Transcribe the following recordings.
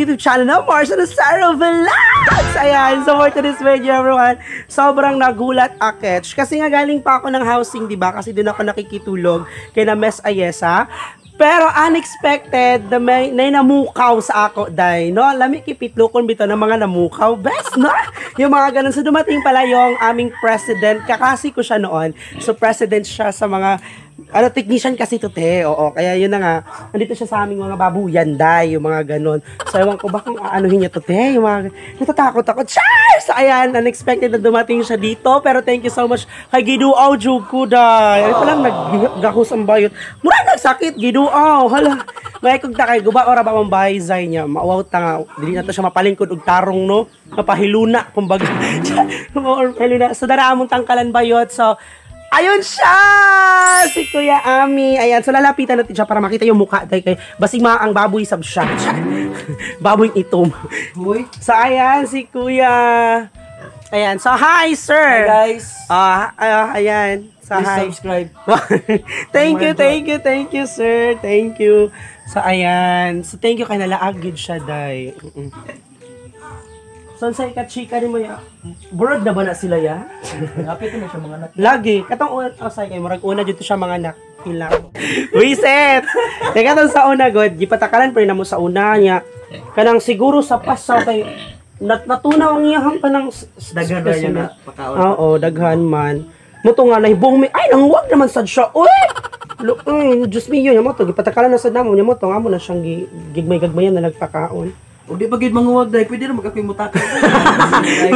YouTube channel na Marcia Lucero Vlogs! Ayan, so for today's video, everyone, sobrang nagulat aketch. Kasi nga galing pa ako ng housing, di ba? Kasi doon ako nakikitulog kay na Mes Ayesa. Pero unexpected na may namukaw sa ako, day, no? Lami kipitlokon bitaw ng mga namukaw. Best, no? Yung mga ganun. So dumating pala yung aming president. Kakasi ko siya noon. So president siya sa mga ano, technician kasi to, te. Oo, kaya yun na nga. Nandito siya sa aming mga babuyan, day. Yung mga ganun. So, ewan ko ba kung aanuhin niya to, te. Yung mga, natatakot ako. Char! So, ayan, unexpected na dumating siya dito. Pero thank you so much kay Giduaw Juku, day. Ay, palang naggahos ang bayot. Mura nagsakit, Giduaw. Hala. May kung ta kay guba ora ba mong bahay zay niya. Mauwaw ta nga. Dili na to siya mapalingkod og tarong, no? Mapahiluna, kumbaga. Mapahiluna. So, dara among tangkalan bayot. So, ayun siya! Si Kuya Ami. Ayan, so lalapitan natin siya para makita yung mukha. Dahil kay, basig mga ang baboy sab siya. Baboy itom. Huy. So, ayan, si Kuya. Ayan, so hi, sir. Hi guys. Ah, ah, ayan. So, Please hi. Subscribe. Thank you, thank you, thank you, sir. Thank you. So, ayan. So, thank you kay nalaag gid siya, day. So, sa ika-chika ni mo ya. Burod na ba na sila ya? Hapit na siya mga anak. Lagi. Katong una, oh, say kay murag una dito siya mga anak. Ilang. Reset! Teka, tong sa una, god. Gipatakalan pa rin na mo sa una niya. Kanang siguro sa pasaw kay natunaw ang iyahang kanang Daghan ba yun specimen. na pakaon? Oo, daghan man. Muto nga nahibong mi ay nanghuwag naman sad siya. Uy! Uy, Diyos mio, nya mo to gipatakalan na sad namo, nya mo to nga mo na siyang gigmay-gagmayan na nagpakaon. O di ba gid manguwag dai, pwede ra magakoy mutakal.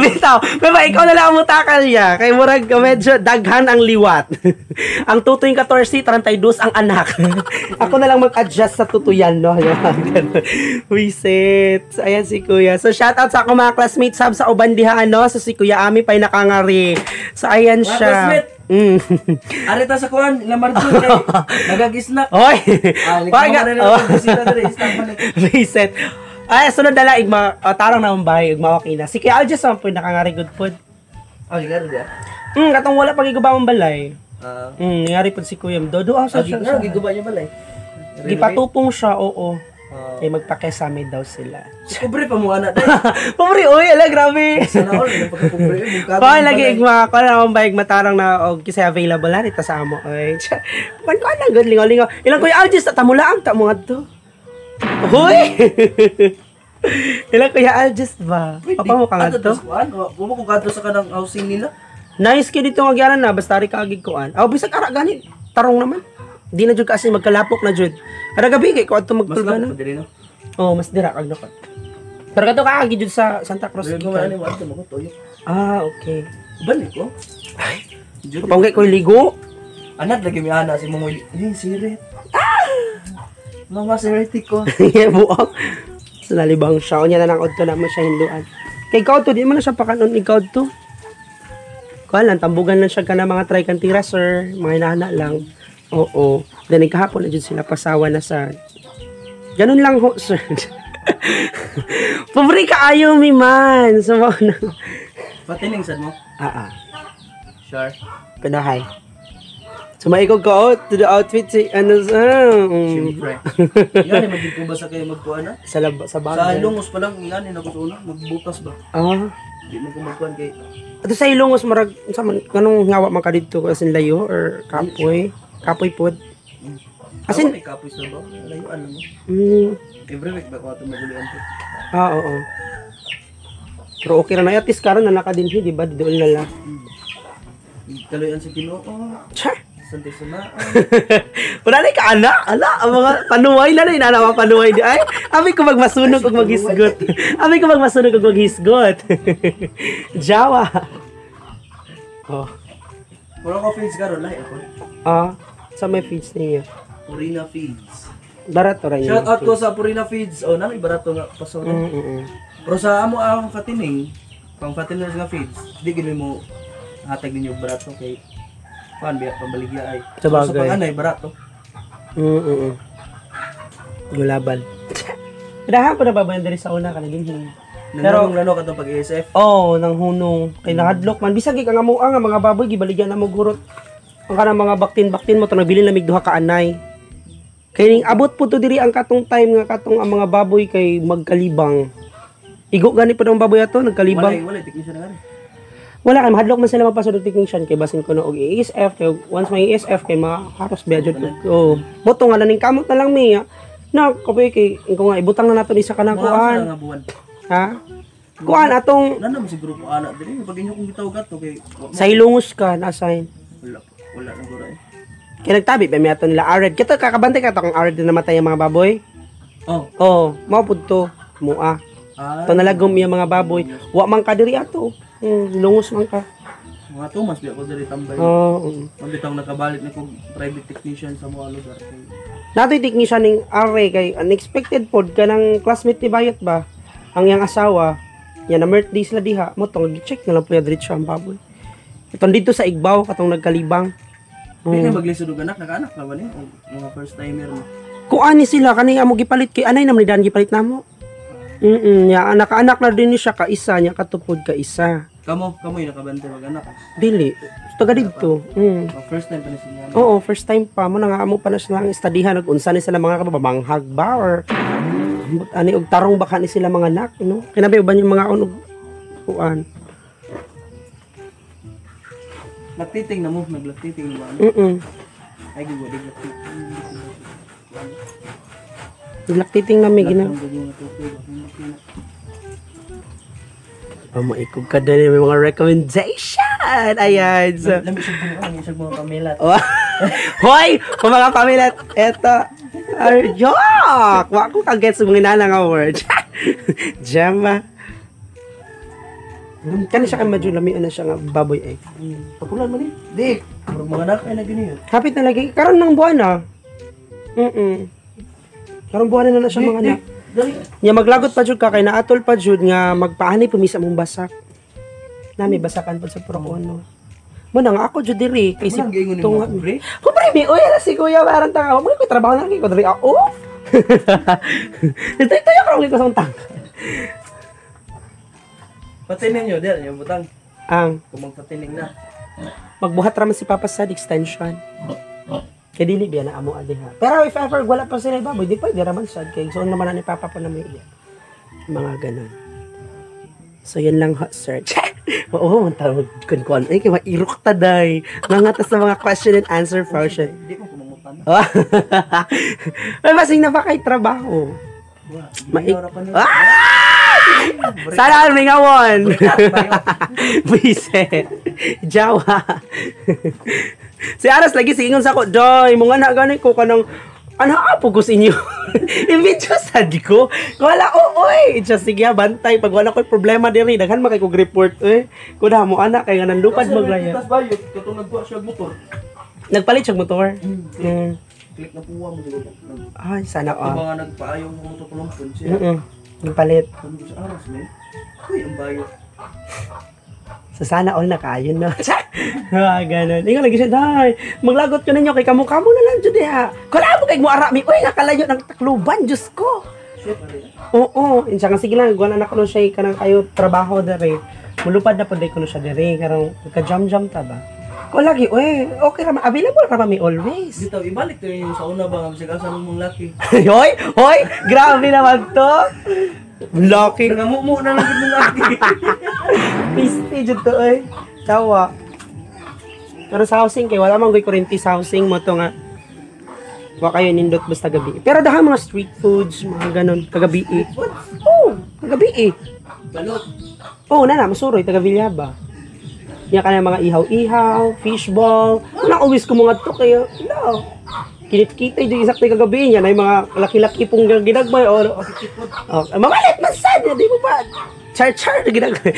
Bitaw, pero ikaw na lang ang mutakal niya. Kay murag medyo daghan ang liwat. Ang tutoy 14, 32 ang anak. Ako na lang mag-adjust sa tutuyan, no? Reset. So, ayan si Kuya. So, shout out sa akong mga classmates sab sa uban diha, ano? So, si Kuya Ami pa'y nakangari. So, ayan Mga siya. classmate! Mm. Arita sa kuan, Lamarjo kay nagagisna. Hoy! Ah, Wag- na oh. bisita diri, isna man. Reset. Ay, sunod na lang, igma, oh, tarong na bahay, igma okay na. Si Kuya Aljas ang po nakangari good food. Oh, siguro dia. Katong wala pag iguba mong balay. Ah, Nangyari po si Kuya. Dodo, ah, sa siya. ah, giguba niya balay. Gipatupong siya, oo. Ah. Eh, magpakesame daw sila. Pobre pa mo anak dai. Pobre, uy, ala, grabe. Sana all na pagkapobre. Kung lagi igma, kung naman ba matarang na og kasi available na dito sa amo. Oy. Kuan ko lang good lingaw-lingaw. Ilang Kuya Algis ta mula ang ta mo ngadto. Hoy. Ilang Kuya Algis ba? Papa mo ka ngadto? Kuan, mo ko kadto sa kanang housing nila. Nice kay dito nga gyaran na basta ri kaagig kuan. Aw bisag ara gani tarong naman. Di na jud kasi magkalapok na jud. Kada gabi kay ko adto Mas magtulga lapot na. pa diri no. Oh, mas dira kag nakot. Pero kadto kaagi jud sa Santa Cruz. Dili ko man ani mo adto mo toyo. Ah, okay. Balik ko. Ay. Jud. Panggay ko ligo. Anak lagi mi ana si mong eh sirit. Mama sirit ko. Yeah, buok. Sa nalibang siya. Unya na lang odto naman siya hinduan. Kay ikaw to, di man na siya pakanon ikaw to. Kuan lang, tambugan lang siya ka na mga try kantira, sir. Mga inana lang. Oo. Then kahapon na jud sila pasawa na sa. Ganun lang ho, sir. Pobre kaayo mi man. So, mao na. Patining sad mo. Ah, ah. Sure. Panahay. So, maikog ka, oh, to the outfit, si, ano, sa, Siyempre. Yan magiging ko ba sa kayo magkuan na? Sa, sa Sa bagay. Ilongos pa lang yan ako sa una magbutas ba. Ah. Di man ko magkuan kay Ato sa Ilongos, marag, sa man, kanong ngawa man ka dito, as in layo, or kapoy, kapoy pod. As in, may kapoy sa ba? Layuan lang mo. Every week ba ko ato magulian to. Ah, oo. Pero okay ra na, at least karon na nakadinhi, di ba? Doon na lang. Kaluyan sa Ginoo. Char! Sante sa Wala na ka, ana, ala, ang mga panuway na na, inana, mga panuway di. Ay, ami ko magmasunog og maghisgot. Ami ko magmasunog og maghisgot. Jawa. Oh. Wala ko feeds karon lahi ako. Ah, sa may feeds niya. Purina Feeds. Barato ra yun. Shout out ko sa Purina Feeds. Oh, nami barato nga paso. Pero sa amo ang fattening, pang fatteners nga feeds, di gid mo hatag ninyo barato kay kuan biya pambaligya ay. Sa Pero sa bagay. panganay barato. Gulaban. Dahan ko na ba diri sa una ka naging. Pero lalo katong pag ASF. Oh, nang hunong kay nahadlok man bisag kay ang amoa nga mga baboy gibaligyan na mo gurot. Ang kanang mga baktin-baktin mo to nagbilin lamig duha ka anay. Kay ning abot po to diri ang katong time nga katong ang mga baboy kay magkalibang. Igo gani po ang baboy ato nagkalibang. Wala technician na gani. Wala kay mahadlok man sila magpasod og technician kay basin kuno og ESF kay once may ESF kay maharos ba jud. Oh, boto nga na ning kamot na lang mi. Na kapoy kay ko nga ibutang na nato ni sa kanang Mga asa kuan. na nga buwan. Ha? Kuan atong Wala naman siguro ko ana diri pag inyo kong gitawag ato kay wa sa Hilongos ka na-assign. Wala wala na gura eh. Kay nagtabi ba mi ato nila Ared. Kita kakabantay ka to kung Ared na namatay ang mga baboy. Oh. Oh, mao pud to. Mua. Ah, To nalagom iya mga baboy. Wa man ka diri ato. Lungos man ka. Mga Thomas biya ko diri tambay. Oh. Mabitaw nakabalik na kog private technician sa mga lugar kay Natoy technician ning Are kay unexpected pod kanang classmate ni Bayot ba? Ang iyang asawa, niya na birthday sila diha, mo tong gi-check na lang po diretso ang baboy. Itong dito sa Igbaw katong nagkalibang. Di na maglisod og anak, nagaanak na ba ni? O mga first timer mo. Kuani sila kani amo gipalit kay anay naman ni Dan gipalit namo. Ya anak-anak na din ni siya kaisa, niya katupod kaisa. Kamo, kamo yung nakabantay mag-anak. Dili, taga didto. Oh, first time pa ni siya. Oo, first time pa mo na nga amo pa na sila ang istadihan ug unsa ni sila mga kababanghag ba or ambot ani og tarong baka ni sila mga anak, no? Kinabi uban yung mga unog kuan. Lactating na mo, naglactating na ba? Ano? Ay, gigo, di lactating. Lactating na may gina. Ang gagawin na tubig, ako makina. Pamaikog ka din may mga recommendation. Ayan. So, Lami siya mga, lami siya mga pamilat. Oh. Hoy! Kung mga pamilat, eto. Ar, joke! Wa ko ka-gets mga nana nga word. Gemma. Kani siya kay medyo lamian na siya nga baboy eh. Papulan mo ni? Di! Murag mga anak ay na ganyan. Kapit na lagi. Karon ng buwan ah. Karon buwan na na siya mga anak. Dali! Nya maglagot pa jud ka kay naatol pa jud nga magpaanay pumisa mong basak. Nami basakan pud sa purok ono. Mo na nga ako jud diri kay si Walang giingon nimo, tunga. pobre. Pobre mi, oy ala si kuya parang tanga. Mo ko trabaho na lang ko diri ako. Ito ito yung karon ko sa untang. Patining nyo, di yung butang. Ang Kung magpatining na. Magbuhat ra man si Papa sa extension. Kay dili biya na amo adi ha. Pero if ever wala pa sila baboy, di pwede ra man sad kay so naman na ni Papa po na may iya. Mga ganun. So yun lang hot search. Oo, man tawag kun kun. Ay kay mairok ta day. Mga sa mga question and answer portion. Hindi ko kumangutan na. Ay, basing na ba kay trabaho? Wa, Maik- pa niyo. Ah! Sana all mingawon. Buisit. Jawa. Si Aras lagi siingon sa ko, "Doy, mo nga na gani ko kanang ano apo ko sa inyo." I-video sad ko. Wala, oo, oy. Just sige, bantay. Pag wala ko'y problema diri, daghan man kay kog report, eh. Kuda mo, anak, kay nga nandupad maglaya. Tas bayot, katong nagkuha siya og motor. Nagpalit siya motor. Click na puwa mo siguro. Ay, sana Ito all. ba nga nagpaayaw mo motor kulumpon siya. Nagpalit. Sabi ko sa Aras, man. Uy, ang bayot. So sana all nakaayon na. Ah, ganun. Ingon lagi siya, "Day, maglagot ko ninyo kay kamo-kamo na lang jud diha. Kala mo kay muara mi, uy, nakalayo ng Tacloban, Diyos ko." Shit, pare. Oo, insa nga sige lang, guwan na kuno siya kanang kayo trabaho dere. Mulupad na pud kuno siya dere karong ka-jam-jam ta ba. Ko lagi, uy, okay ra ma- available ra ba mi always. Dito, ibalik to yung sa una ba nga bisag asa mong laki. Hoy, hoy, grabe naman to. Lucky. Nangamumo na lang gid mong laki. Piste jud to oy. Tawa. Pero sa housing kay wala man goy kuryente sa housing mo to nga. Wa kayo nindot basta gabi. Pero dahang mga street foods, mga ganon, kagabi eh. Oh, kagabi eh. Balot. Oh, na na, masuroy taga Villaba. Yan ka na mga ihaw-ihaw, fishball. Wala always ko mga to kayo. No. Kinit-kita yung isak tayo kagabi niya na yung mga laki-laki pong ginagmay. O, oh, mamalit man sad, di mo pa. Char-char na ginagmay.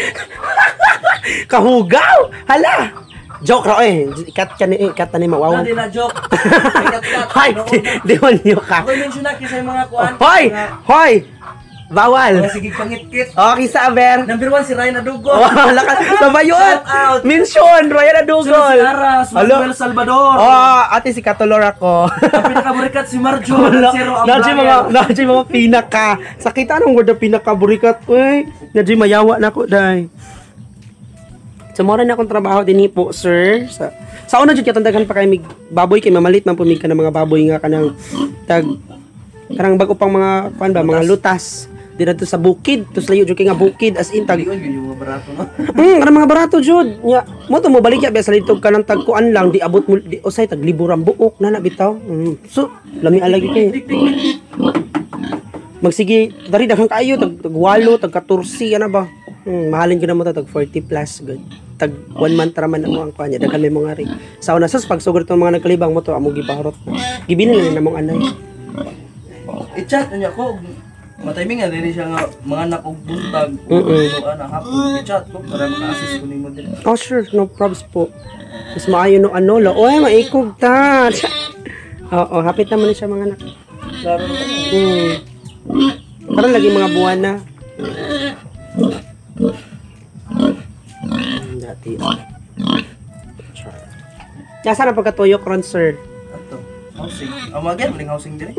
Kahugaw! Hala! Joke ra eh. Ikat ka ni, ikat na ni Na mawawan. di na joke. Cut, cut. Hoy, di mo niyo ka. Ako mention na kisa yung mga kuan. Hoy! Hoy! Bawal. Mga sige pangitkit. Okay sa aber. Number 1 si Ryan Adugo. Oh, lakas. Mabayot! Shout out. Mention! Ryan Adugol! Sunod si Aras, Hello. Manuel Salvador. Oh, ate si Katulor ako. Ang pinakaburikat si Marjo, Wala. Zero ang Nadji mga, vlogger. nadji mga pinaka. Sakita anong word na pinaka burikat. Uy, nadji mayawa na ko day. So, mora na akong trabaho din po, sir. Sa una jud katong daghan pa kay mig baboy kay mamalit man pumig ka ng mga baboy nga kanang Tag kanang bago pang mga kuan ba, mga lutas dira to sa bukid, tos layo jud kay nga bukid as in tag Diyon yun yung mga barato, no? Kanang mga barato jud. Nya, mo to mo baligya biya sa litog kanang tagkuan lang di abot mo di usay tag libo rang buok na na bitaw. So, lami alagi kay. Magsige dari daghang kaayo tag, tag 8, tag 14 ana ba. Mahalin gyud na mo to tag 40 plus good. Tag 1 month ra man amo ang kuan niya, daghan may mga ri. Sa una sus pagsugod tong mga nagkalibang mo to amo gipahurot. Gibilin na namong anay. I-chat niya ko. Matiming nga dili siya nga mga anak og buntag. So ana hapon i-chat ko para maka-assist ko nimo diri. Oh sure, no probs po. Mas maayo no ano lo. Oy, maikog ta. Oo, hapit naman na siya mga anak. Klaro na. Parang lagi mga buwan na. Dati. Char. Nasa na pagkatuyok ron, sir? Ato. Housing. Ang mga gyud maling housing diri.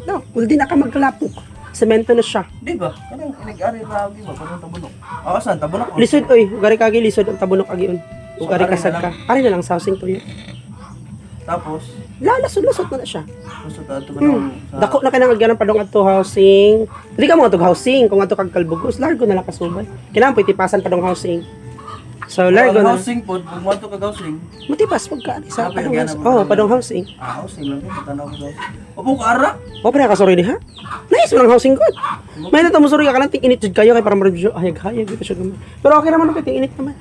No, well, di na ka magkalapok. Semento na siya. Di ba? Kanang inig-ari ra gi ba kanang tabunok. Ah, saan tabunok? Lisod, oy. Ugari kagi, lisod ang tabunok agion. Ugari So, ari kasag na ka. Ari na lang sa housing tuyo. Tapos Lasot-lasot na na siya. gusto ta ato kanang sa Dako na ka nang agyanan pa dong adto housing. Dili ka mo adto housing kung adto kag Kalbugos, largo na lang kasubay. Kailangan po itipasan pa dong housing. So largo Ang na. housing pod, kung mo kag housing, Matipas pag ka sa Ah, padong pero housing. gana Oh, mo. padong housing. Ah, housing lang ko tanaw ko sa housing. Opo ka ara. Oh, pre kasuri ni ha. Nice man ang housing good. May na musuri ka kanang ting-init jud kayo kay para ma-review hayag-hayag dito siya gamay. Pero okay naman okay ting-init naman.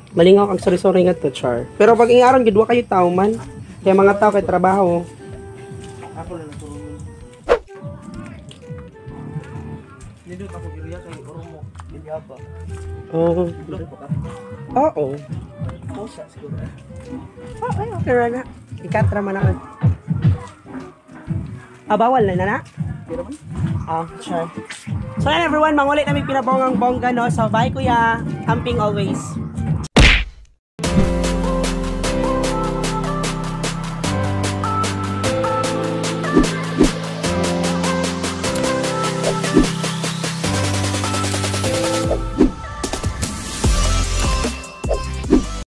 Malingaw kag sorry-sorry nga to, char. Pero pag ingaron gid wa kayo tao man. Kaya mga tao kay trabaho. Ako lang natulungan. Nindot ako area kay Oromo, Bilyaba. Oh. Blok pa ka. Oo. Pusa siguro. Oh, ay, okay ra na. Ikat ra man ako. Ah, bawal na na na? Pero man. Ah, sure. So, yan everyone, mangulit namin pinabongang bongga, no? So, bye kuya. Camping always.